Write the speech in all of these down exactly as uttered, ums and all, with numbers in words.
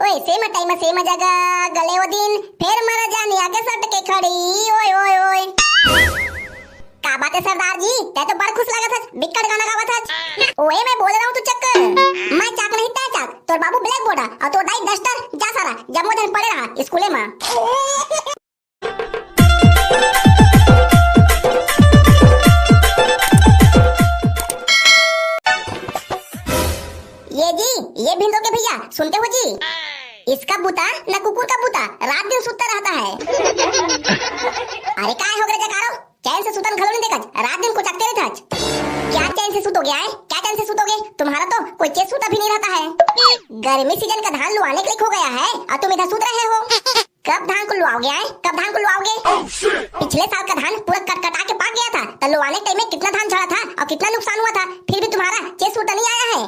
ओए सेम टाइम सेम जगह गले वो दिन, फेर मरा जानी आके सट के खड़ी। ओए ओए ओए। का बात है सरदार जी, तै तो बड़ खुश लागत हच, बिक्कट गाना गावत हच। ओए मैं बोल रहा हूँ तू चक्कर। मैं चाक नहीं तै चाक, तोर बाबू ब्लैक बोर्ड है और तोर दाई डस्टर। जा सारा, जम्मो झन पड़े रहा स्कूले में। ये जी, ये भिंदो के भैया, सुनते हो जी? इसका बुता न कुकुर का बुता, रात दिन सुत्ता रहता है। अरे काय हो गए जकारो, चैन से सुतन घलो नहीं देखत, रात दिन कोचकते रहत हच। क्या चैन से सुतोगे आए? क्या चैन से सुतोगे? तुम्हारा तो कोई चेत सूता भी नहीं रहता है। गर्मी सीजन का धान लुआने के लिए हो गया है और तुम इधर सुत रहे हो। कब धान को लुआओगे आए? कब धान को लुआओगे? पिछले साल का धान पूरा कटकटा के पाक गया था, तो लुआने टाइम में कितना धान झड़ा था और कितना नुकसान हुआ था, फिर भी तुम्हारा चेत सूता नहीं आया है।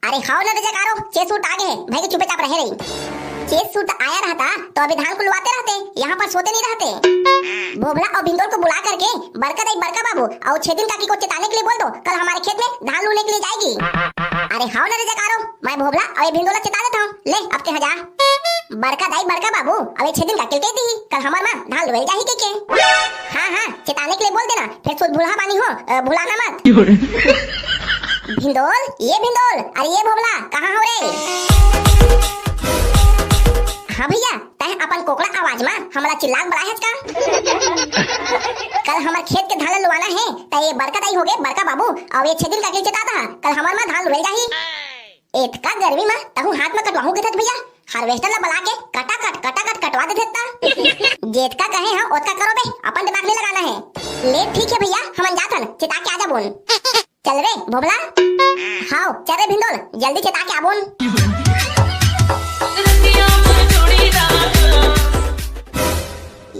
अरे हाव न रे जकारो, चेत सूता आगे है, भाई के चुपचाप रहे रही। चेत सूता आया रहता तो अभी धान को लुआते रहते, यहाँ पर सोते नहीं रहते। भोभला और भिंदोल को बुला करके बरका दाई, बरका बाबू और छेदिन काकी को चेताने के लिए बोल दो, कल हमारे खेत में धान लूने के लिए जाएगी। अरे हाव न रे जकारो, मैं भोभला और ये भिंदोला चेता देता हूँ। ले, अब ते जा। बरका दाई, बरका बाबू, अब ये छेदिन काकी कह दी, कल हमार माँ धान लुए जाही के के। हाँ हाँ, चेताने के लिए बोल देना, फिर सुध भुलहा बानी हो, अ, भुलाना मत। भिंदोल, ये भिंदोल, अरे ये भोभला, कहाँ हो रे? हाँ भैया, तैं अपन कोकड़ा आवाज मा हमला चिल्ला के बलाए हच का? कल हमर खेत के धान ल लुआना हे, त ये बरका दाई होगे, बरका बाबू, अउ ये छेदिन काकी ल चेता दहा, कल हमर मा धान लुए जाही। एतका गर्मी मा तहूँ हाथ मा कटवाहूँ कथस भैया, हार्वेस्टर ला बला के कटाकट, कटाकट कटवा देथे त। जेतका कहे हव, ओतका करो बे, अपन दिमाग नहीं लगाना है। ले ठीक है भैया, हमन जाथन, चेता के आ जाबोन। चल रे भोभला। हाव, चल रे भिंदोल, जल्दी चेता के आबोन।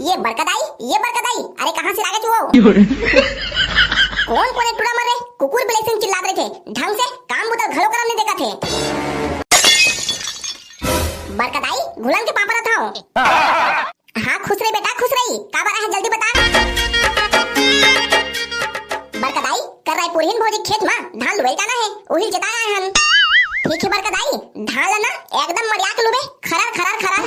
ये बरका दाई, ये बरका दाई, अरे कहाँ से आगे तू? कौन कोन टूरा मन रे, कुकुर बिलइसन चिल्लात रहिथे, ढंग से काम बुता घलो करन नहीं देखत हे। बरका दाई, घुलन के पापा रथव। हाँ, खुश रही बेटा, खुश रही। का बर आए हस, जल्दी बता। बरका दाई, कल रायपुरहिन भौजी खेत मा धान लुवई जाना हे, उही ल चेताए आए हन। ठीक हे बरका दाई, धान ला ना एकदम मरिया के लुबे, खरर, खरर, खरर।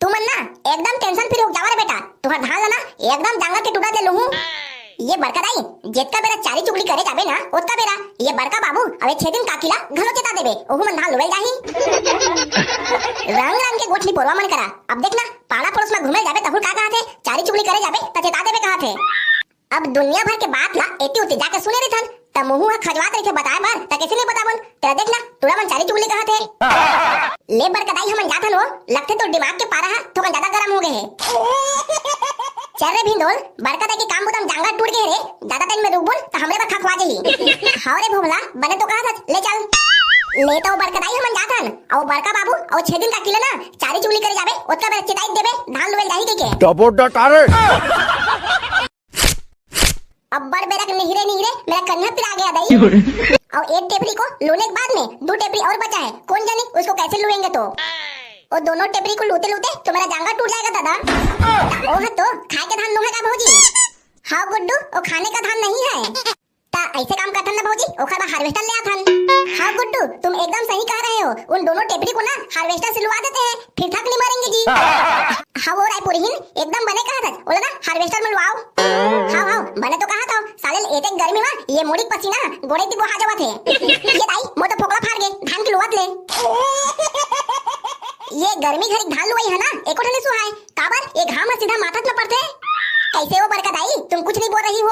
तुमन ना एकदम tension free हो जावा रे बेटा, तुहर धान ला ना एकदम जांगर के टूरा ले लुहूँ। ये बरका दाई, जेतका बेरा चारी चुगली करे जाबे ना, ओतका बेरा ये बरका बाबू अउ ये छेदिन काकी ला घलो चेता देबे, ओहू मन धान लुवई जाही। रंग रंग के गोठनी पोरवा मन करा। अब देख ना, पाड़ा पड़ोस में घूमे जाबे तहूँ का कहाथे, चारी चुगली करे जाबे त चेता देबे कहाथे। अब दुनिया भर के बात ला एती उती जाके सुने रहिथन, त मुहूँ ह खजवात रहिथे बताए बर, त कइसे नहीं बताबोन? तेला देख ना, टूरा मन चारी चुगली कहाथे। ले बरका दाई, हमन जाथन हो, लगथे तोर दिमाग के पारा ह थोकन ज्यादा गरम हो गए हे। चल रे भिंदोल, बरका दाई के काम बुता म जांगर टूट गए रे, ज्यादा time में रुकबोन त हमरे बर खखवा जाही। हाव रे भोभला, बने तो कहाथस, ले चल। ले तो बरका दाई, हमन जाथन, अउ बरका बाबू अउ छेदिन काकी ला ना चारी चुगली करे जाबे, ओतका बेरा चेताई देबे, धान लुवई ल जाही कहिके। डबो डटारे। अब्बड़ बेरा के निहरे निहरे मेरा कन्हा पिरा गया दाई। अउ एक टेपरी को लूने के बाद में दो टेपरी और बचा है, कौन जानी उसको कैसे लुएंगे तो। वो दोनों टेपरी को लूते लूते तो मेरा जांगर टूट जाएगा दादा। ओह तो खाए के धान नोहे का भौजी? हाँ गुड्डू, वो खाने का धान नहीं है। त ऐसे काम करथन ना भौजी, ओखर बर harvester ले आथन। हाँ गुड्डू, तुम एकदम सही कह रहे हो, उन दोनों टेपरी को ना harvester से लुआ देते हैं, फिर थक नहीं मरेंगे जी। हाँ वो रायपुरहिन एकदम बने कहाथस, ओला ना harvester में लुआओ। हाँ हाँ, बने तो कहाथस, साले एतेक गर्मी मा ये मुड़ी पसीना गोड़े ती बोहा जावत हे। ये दाई, मोर तो फोकला फार गे धान के लुवत ले। ये गर्मी घरी धान लुवई हे ना, एको ठने सुहाय, काबर ये घाम ह सीधा माथा म पड़थे। कैसे हो बरका दाई, तुम कुछ नहीं बोल रही हो?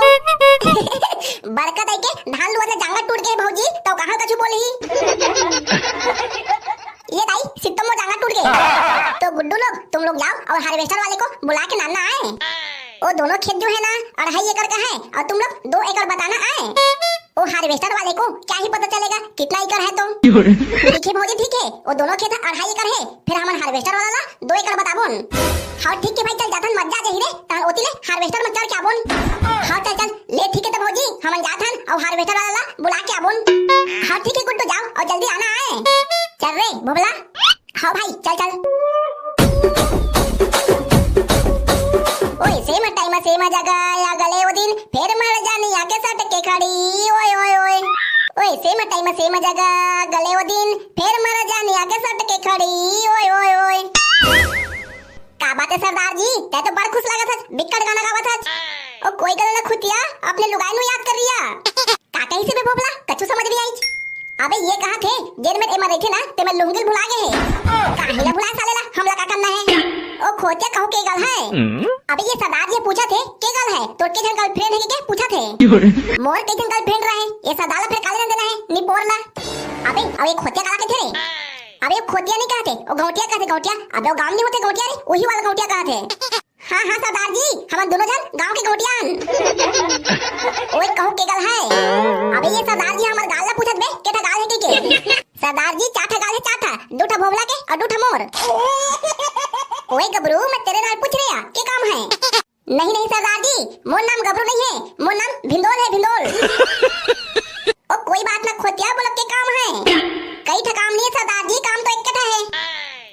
बरका दाई के धान लुवत ले जांगर टूट गए भौजी, तो कहाँ कछु बोलही? ये दाई, सित्तो मोर जांगर टूट गए। तो गुड्डू लोग, तुम लोग जाओ और harvester वाले को बुला के लाना आए। वो दोनों खेत जो है ना, अढ़ाई एकड़ का है और तुम लोग दो एकड़ बताना आए। ओ harvester वाले को क्या ही पता चलेगा कितना एकड़ है तो। ठीक है भौजी, ठीक है, वो दोनों खेत अढ़ाई एकड़ है, फिर हमन harvester वाला ला दो एकड़ बताबोन। हाँ ठीक है भाई, चल जाथन, मत जा जही रे, तहन ओती ले harvester में चढ़ के आबोन। हाँ चल चल, ले ठीक है तो भौजी, हमन जाथन अउ harvester वाला ला बुला के आबोन। हाँ ठीक है गुड्डू, जाओ अउ जल्दी आना आए। चल रे भोभला। हाँ भाई, चल चल। ओए सेम टाइम सेम जगह आ गले वो दिन, फेर मर जानी आके सट के खड़ी। ओए ओए ओए। ओए सेम टाइम सेम जगह आ गले वो दिन, फेर मर जानी आके सट के खड़ी। गाना गावत हच। ओ कोई गल ना खोतिया, अपने लुगाई नु याद कर रिया। का कहिसे बे भोभला, कछु समझ नइ आइच। अबे ये कहा थे, जेन में एमा रहिथे ना, ते में लुंगी ल भुला गे हे। काहे ला भुलाए साले ला, हमला का करना हे? ओ खोतिया कहूं के गल हे? अबे ये सरदार जी पूछा थे, के गल हे? तोर के झन गर्लफ्रेंड हे के पूछा थे? मोर के झन गर्लफ्रेंड रहे, ये सरदार ला फेर काले न देना हे, निपोर ला। अबे, अबे खोतिया काला कथे रे? अबे खोतिया नइ कहा थे, ओ गौंटिया कहा थे, गौंटिया। अबे ओ गांव नइ होते गौंटिया रे, उही वाला गौंटिया कहा थे। हाँ, हाँ, सरदार जी, हमन दोनों झन गांव के गौंटिया अन। ओए, कहूं के गल हे? अबे ये सरदार जी हमर गाल ला पूछत बे, के ठा गाल हे के के? सरदार जी, चार ठा गाल हे, चार ठा, दू ठा भोभला के अउ दू ठा मोर। ओए गबरू, मैं तेरे नाल पूछ रिया, के काम हे? नहीं, नहीं सरदार जी, मोर नाम गबरू नइ हे, मोर नाम भिंदोल हे, भिंदोल। ओ कोई बात ना खोतिया, बोलो के काम हे? कई ठा काम नइ हे सरदार जी, काम तो एक ठा हे।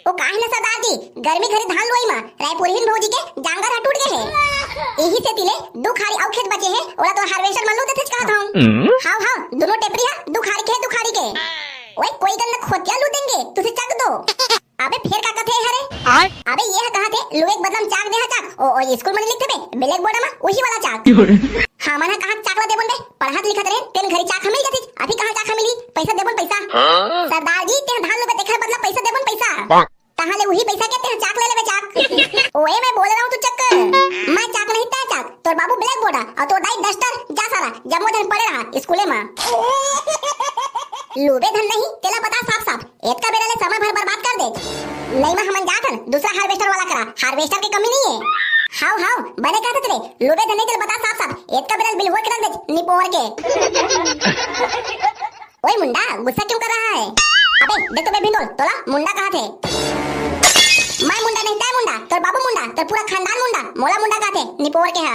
ओ काहे ना सरदार जी, गर्मी घरी धान लुवई मा रायपुरहिन भौजी के जांगर ह टूट गे हे। इही सेती ले दू खारी अउ खेत बचे हे, ओला तो हार्वेस्टर मा लू देथेच कहत हंव। हाव, हाव, दोनों टेपरी ह दू खारी के, दू खारी के। ओए, कोई गल ना खोतिया, लू देंगे, तुसी चक दो। अबे फेर का कथे हरे? अबे ये ह कहा थे, लुए के बदला म चाक दे हा चाक। ओ, ओ स्कूल मा नइ लिखथे बे, ब्लैक बोर्ड मा, उही वाला चाक। हमन ह कहां चाक ला देबन बे, पढ़त लिखत रहे, तेन घरी चाक ह मिल जाथे, अभी कहां चाक ह मिली, पैसा देबन पैसा। सरदार जी, तें धान लुबे तेखर बदला पैसा देबन पैसा। तहां ले उही पैसा के तें चाक ले लेबे चाक। ओए, मैं बोल रहा हूँ तू चक। मैं चाक नहीं, तैं चाक। तोर बाबू ब्लैक बोर्ड अउ तोर दाई डस्टर, जा साला, जम्मो झन पड़े रहा स्कूले मा। लूबे धन नहीं, तेला बता साफ साफ। एतका बेरा ले समय भर बर्बाद कर दे। नहीं मैं हमन जात हन, दूसरा हार्वेस्टर वाला करा, हार्वेस्टर के कमी नहीं हे। हाव, हाव, बने कहत रे, लूबे धन नहीं, तेला बता साफ साफ। एतका बेरा ले बिल होय के रख दे, निपोर के। ओए मुंडा, गुस्सा क्यों कर रहा है? अबे, देख तो बे भिंदोल, तोला मुंडा कहा थे। मैं मुंडा नहीं, तैं मुंडा, तोर बाबू मुंडा, तोर पूरा खानदान मुंडा, मोला मुंडा कहा थे, निपोर के हा।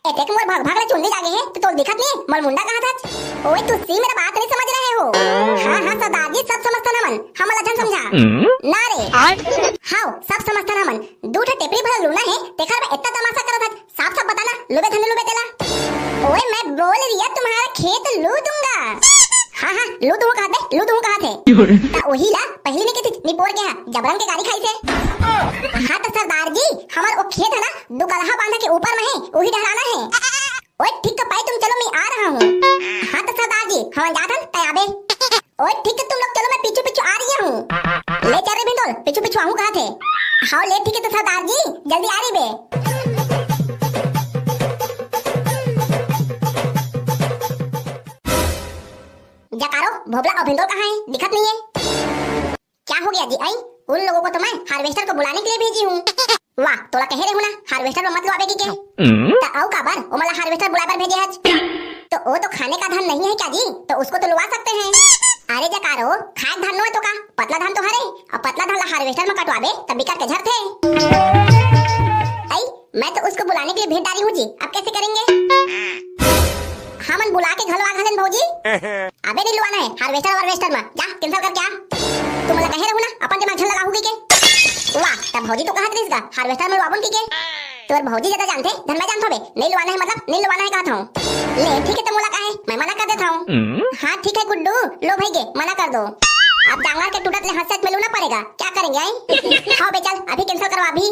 एतेक मोर भग भग ले चुंदी लागे हे, तो तोल दिखत नहीं, मोर मुंडा कहा था। ओए, तुसी मेरा बात नहीं समझ रहे हो। हाँ, हाँ, सरदार जी, सब समझथन हमन, हमन ला झन समझा। ना रे। हाव, सब समझथन हमन। दू ठे टेपरी भर लूना हे, तेखर में इतना तमाशा करत हच। साफ साफ बता ना, लुबे धन लुबे तेला। ओए, मैं बोल रिया तुम्हारा खेत लू दूंगा। हाँ, हाँ, लू दूंगा कहा थे, लू दूंगा कहा थे। ता ओही ला पहली नहीं कहती, निपोर के हा, जबरन के गारी खाई थे। हाँ तो सरदार जी, हमर ओ खेत है ना, दुकलहा बांधा के ऊपर में है, वही डहराना है। ओए ठीक है भाई, तुम चलो, मैं आ रहा हूँ। हाँ तो सरदार जी, हम जात हन, तै आबे। ओए ठीक है, तुम लोग चलो, मैं पीछू पीछू आ रही हूँ। ले चल रे भिंदोल, पीछू पीछू आहूँ कहा थे। हाँ ले ठीक है तो सरदार जी, जल्दी आ रही बे। जकारो, भोबला और भिंदोल कहाँ है? दिखत नहीं है। क्या हो गया जी? आई, उन लोगों को तो मैं हार्वेस्टर को बुलाने के लिए भेजी हूँ। वाह, तोला कहे रहूँ ना, हार्वेस्टर में मत लुआबे की के। त अउ काबर, ओमन ला हार्वेस्टर बुलाए बर भेजे हच? तो वो तो खाने का धान नहीं है क्या जी? तो उसको तो लुआ सकते हैं। अरे जकारो, खाए धान नो है तो का? पतला धान तो हरे, और पतला धान ला हार्वेस्टर में कटवाबे, तब बिकट के झरथे। आई, मैं तो उसको बुलाने के लिए भेज डाली हूँ जी, अब कैसे करेंगे? हमन बुला के घलो आ घलेन भौजी। अबे नहीं लुआना है, हार्वेस्टर वार्वेस्टर में, जा, कैंसिल करके आ। तुम मोला कहे रहू ना, अपन दिमाग झन लगाहू के। वाह, तब भौजी तो कहत रहिस गा, हार्वेस्टर में लुआबुन की के। तोर भौजी ज्यादा जानथे, धन मैं जानथों बे, नहीं लुआना है मतलब, नहीं लुआना है कहत हूँ। ले, ठीक है, तो मोला कहे, मैं मना कर देता हूँ। हाँ, ठीक है गुड्डू, लो भाई के, मना कर दो। अब जांगर के टूटत ले हाथ से मिलू ना पड़ेगा, क्या करेंगे आई? हाँ बे चल, अभी कैंसिल करवा अभी।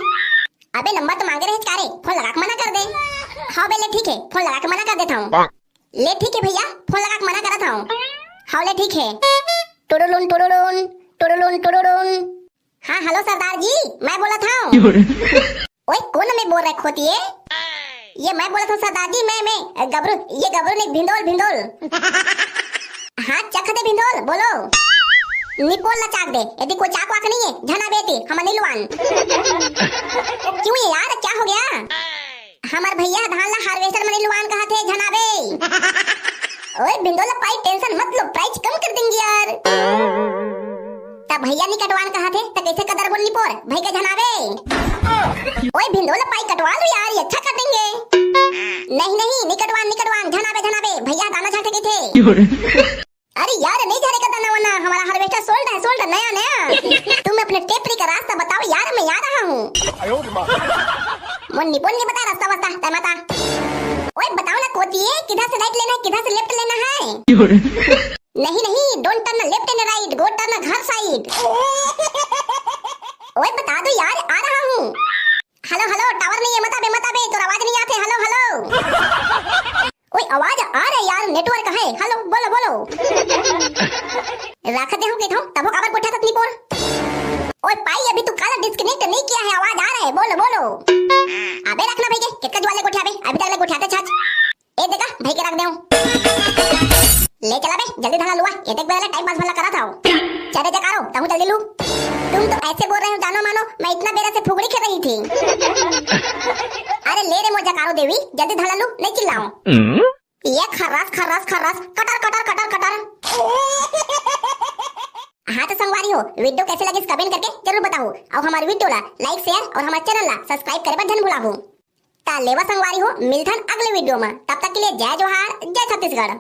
अबे नंबर तो मांगे रहे का रे, फोन लगा के मना कर दे। हाँ बे ले ठीक है, फोन लगा के मना कर देता हूँ। ले ठीक है भैया, फोन लगा के मना करत हूँ। हाँ ले ठीक है। टुडुलुन टुडुलुन, टुडुलुन टुडुलुन। हाँ हेलो सरदार जी, मैं बोलत हूँ। ओए कौन मैं बोल रहे खोतिए? ये मैं बोलत हूँ सरदार जी, मैं, मैं, गबरू, ये गबरू नहीं, भिंदोल, भिंदोल। हाँ, चक दे भिंदोल, बोलो। निपोल ला चाक दे, यदि कोई चाक वाक नहीं है, झना बेटी, हम नहीं लुआन। क्यों ये यार, क्या हो गया? हमार भैया धान ला हार्वेस्टर में नहीं लुआन कहा थे, झना बे। ओए भिंदोल पाई, टेंशन मत लो, प्राइस कम कर देंगे यार। तब भैया नहीं कटवान कहा थे, तो कैसे कदर बोल निपोर, भाई के झना बे। ओए भिंदोल पाई कटवा लो यार, ये अच्छा कर देंगे। नहीं, नहीं, नहीं कटवान, नहीं कटवान, झना बे, झना बे, भैया दाना झन थे। अरे यार, नहीं झरेगा दाना वाना, हमारा हार्वेस्टर सोल्ड है, सोल्ड, नया, नया। तुम अपने टेपरी का रास्ता बताओ यार, मैं आ रहा हूँ। मुन्नी, मुन्नी बता रास्ता वास्ता, तय माता। ओए बताओ ना कोतिए, किधर से राइट लेना है, किधर से लेफ्ट लेना है? नहीं, नहीं, don't turn left and right, go turn घर साइड। ओए बता दो यार, आ रहा हूँ। हेलो, हेलो, रख दे हूँ कहिथों, तभो काबर गोठियाथस निपोर? ओए पाई, अभी तू काला डिस्कनेक्ट नहीं किया है, आवाज आ रहा है, बोलो बोलो। अबे रखना भाई के, कितना जुआले गोठियाबे, अभी तक ले गोठियाते छाछ। ए देखा, भाई के रख दे हूँ। ले चला बे, जल्दी धन ला लुआ, ये देख बेरा टाइम पास भला करा था। चले जकारो, तहूँ जल्दी लू। तुम तो ऐसे बोल रहे हो जानो मानो, मैं इतना बेरा से फुगड़ी खेल रही थी। अरे ले रे मोर जकारो देवी, जल्दी धन ला लू, नहीं चिल्लाओ। ये खर्रास खर्रास खर्रास, कटर कटर कटर कटर। हाँ तो संगवारी हो, वीडियो कैसे लगिस कमेंट करके जरूर बताओ, और हमारे वीडियो ला लाइक शेयर और हमारे चैनल ला सब्सक्राइब करे बर झन भुलाहू। ता लेवा संगवारी हो, मिलथन अगले वीडियो में, तब तक के लिए जय जोहार, जय छत्तीसगढ़।